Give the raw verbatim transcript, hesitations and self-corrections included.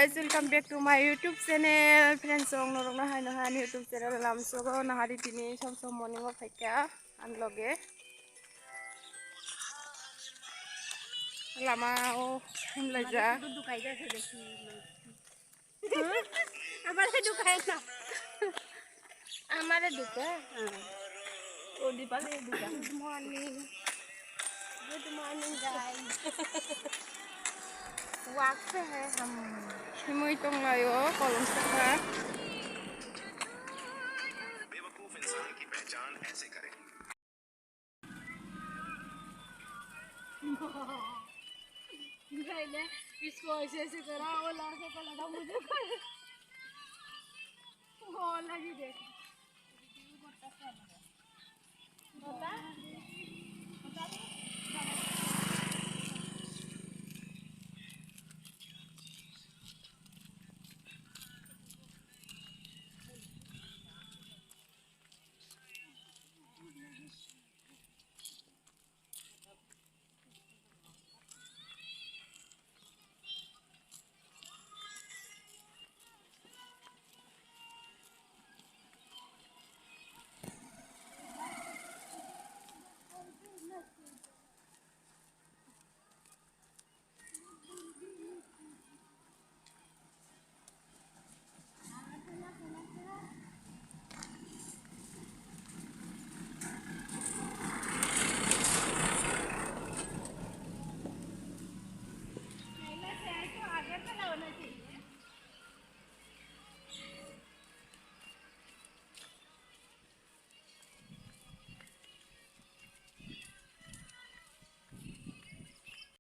Guys, welcome back to my YouTube channel. Friends, song norok na hai na hai ani YouTube channel lam sogo na hari tini som som morning o phaikha an loge. Lama o himlaja. Dukai ja se desi. Amare dukai na. Amare duka? O Dipali duka. Good morning. Good morning, guys. Walk pe hai hum. Himui tong layo kolom saka. बेवकूफ इंसान की पहचान ऐसे करें। नहीं, नहीं, इसको ऐसे ऐसे करा, वो लड़के को लगा मुझे कर। वो लगी देख। बता। बता।